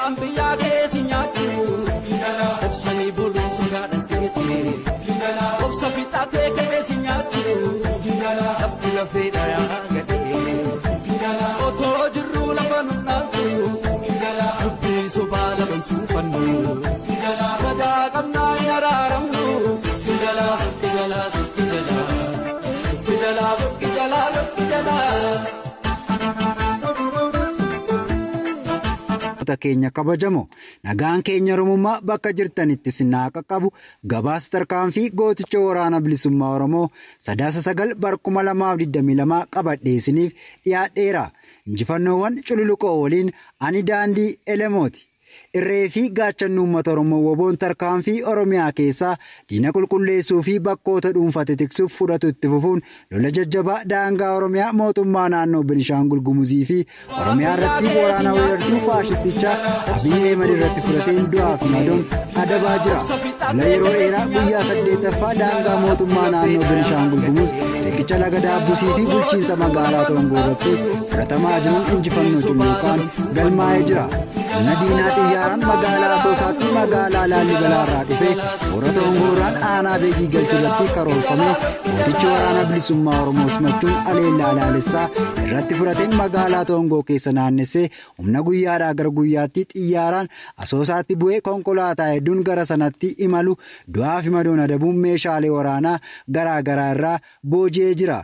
Waan biyyaa keessi nyaachuu obsanii buluun sodaadha seete obsa fixatee keessi nyaachuu lafti lafee dhayaa gadee otoo jirruu lafa nu naaltu dubbii sobaa laban suufannu badaa qabnaa hin araaramnu. Sukki jalaa sukki jalaa sukki jalaa sukki jalaa sukki jalaa. Keenya kabajamo nagaan keenya Oromummaa bakka jirtanitti sinaa qaqqabu gabaasa tarkaanfii gooticha waraana bilisummaa Oromoo Sadaasa 9 bara 2022 qabadhee isiniif dhiyaadheera. Injifannoowwan cululuqoo waliin ani daandii Elemooti. Irree fi gaachanni uummata Oromoo woboon tarkaanfii Oromiyaa keessaa diina qulqulleessuu fi bakkoota dhuunfate tiksuuf fudhatu itti fufuun lola jajjabaa daangaa Oromiyaa mootummaa naannoo Benishaangul Gumuzii fi Oromiyaa irratti waraana weerartuu faashistichaa Abiy Ahmed irratti fudhateen du'aa fi madoon adabaa jira. Lola yeroo dheeraa guyyaa 8ffaa daangaa mootummaa naannoo Benishaangul Gumuz riqicha laga Daabbusii fi bulchiinsa magaalaa Toongoo irratti fudhatamaa jiruun injifannoo cululuqaan galmaa'ee jira. Humna diinaa xiyyaaraan magaalaa Asoosaatti magaalaa Laallibalaa irraa dhufee toora Toongoorraan aanaa beekii galchuu irratti karoorfame gootichi waraana bilisummaa Oromoo simachuun aleellaa laalessaa irratti fudhateen magaalaa Toongoo keessa naannessee humna guyyaadhaa gara guyyaatti xiyyaaraan Asoosaatti bu'ee konkolaataa hedduun gara sanatti imalu du'aa fi madoon adabuun meeshaalee waraanaa garaa garaa irraa booji'ee jira.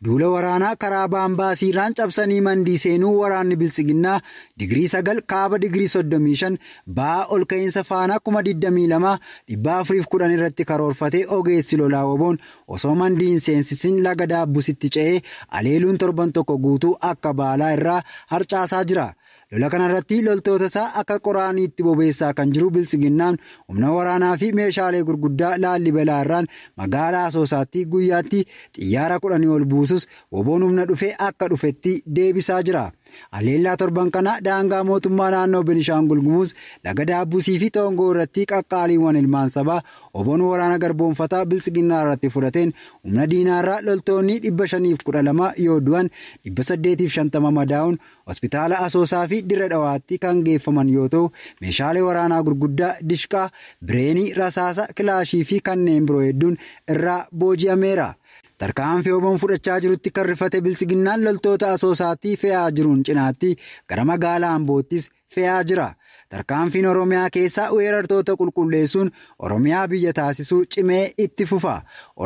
Duula waraanaa karaa Baambaasiirraan cabsanii mandii seenuu waraanni Biltsiginnaa digirii 9 kaaba digirii 35 ba'aa ol ka'iinsa faanaa 22,410 irratti karoorfatee ogeessi lolaa woboon osoo mandiin seensisin laga Daabbusitti ce'ee aleeluun torban tokko guutuu akka baalaa irraa harcaasaa jira. Lola kanarratti loltoota isaa akka qoraaniitti bobeessaa kan jiru Biltsiginnaan humna waraanaa fi meeshaalee gurguddaa Laallibalaa irraan magaalaa Asoosaatti guyyaatti xiyyaara 10 ol buusus woboon humna dhufee akka dhufetti deebisaa jira. Aleellaa torban kana daangaa mootummaa naannoo Benishaangul Gumuz laga Daabbusii fi Toongoo irratti qaqqaaliiwwan ilmaan sabaa woboon waraana garboonfataa Biltsiginnaa irratti fudhateen humna diinaarraa loltoonni 512 yoo du'an 850 madaa'uun hospitaala Asoosaa fi Dirra Dhawaatti kan geeffaman yoo ta'u meeshaalee waraanaa gurguddaa dishqaa, bireenii, rasaasa, kilaashii fi kanneen biroo hedduun irraa booji'ameera. Tarkaanfii woboon fudhachaa jirutti kan rifate Biltsiginnaan loltoota Asoosaatti fe'aa jiruun cinaatti gara magaalaa Amboottis fe'aa jira. Tarkaanfiin Oromiyaa keessaa weerartoota qulqulleessuun Oromiyaa biyya taasisuu cimee itti fufa.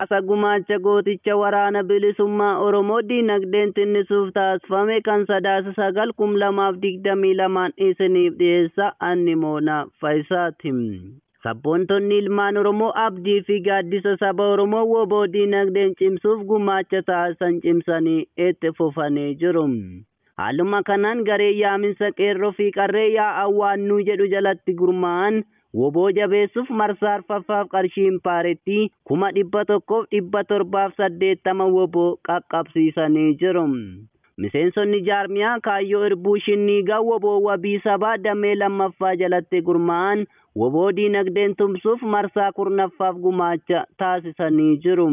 Asa gumaacha gooticha waraana bilisummaa Oromoo diinagdeen tinnisuuf taasifame kan Sadaasa 9 2022 isiniif dhiyeessa Anni Moonaa Faayisaati. Sabboontonni ilmaan Oromoo abdii fi gaaddisa saba Oromoo woboo diinagdeen cimsuuf gumaacha taasisan cimsanii itti fufanii jiru. Haaluma kanaan garee yaaminsa qeerroo fi qarree yaa'aa waannuu jedhu jalatti gurmaa'an woboo jabeessuuf marsaa arfaffaaf qarshii impaaretti 100,780 woboo qaqqabsiisanii jiru. Miseensonni jaarmiyaa kaayyoo irbuu shinniigaa woboo wabii sabaa damee lammaffaa jalatti gurmaa'an woboo diinagdeen tumsuuf marsaa 10ffaaf gumaacha taasisanii jiru.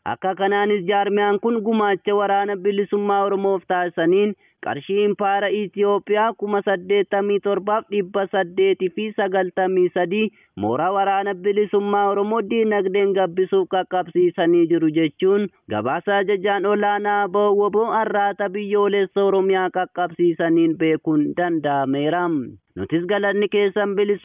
Akka kanaanis jaarmiyaan kun gumaacha waraana bilisummaa Oromoof taasisaniin qarshii impaara Itiyoophiyaa 87,893 mooraa waraana bilisummaa Oromoo diinagdeen gabbisuuf qaqqabsiisanii jiru jechuun gabaasa ajajaan olaanaa woboo arraata biyyoolessa Oromiyaa qaqqabsiisaniin beekuun danda'ameera. Nutis galanni keessan bilisummaa.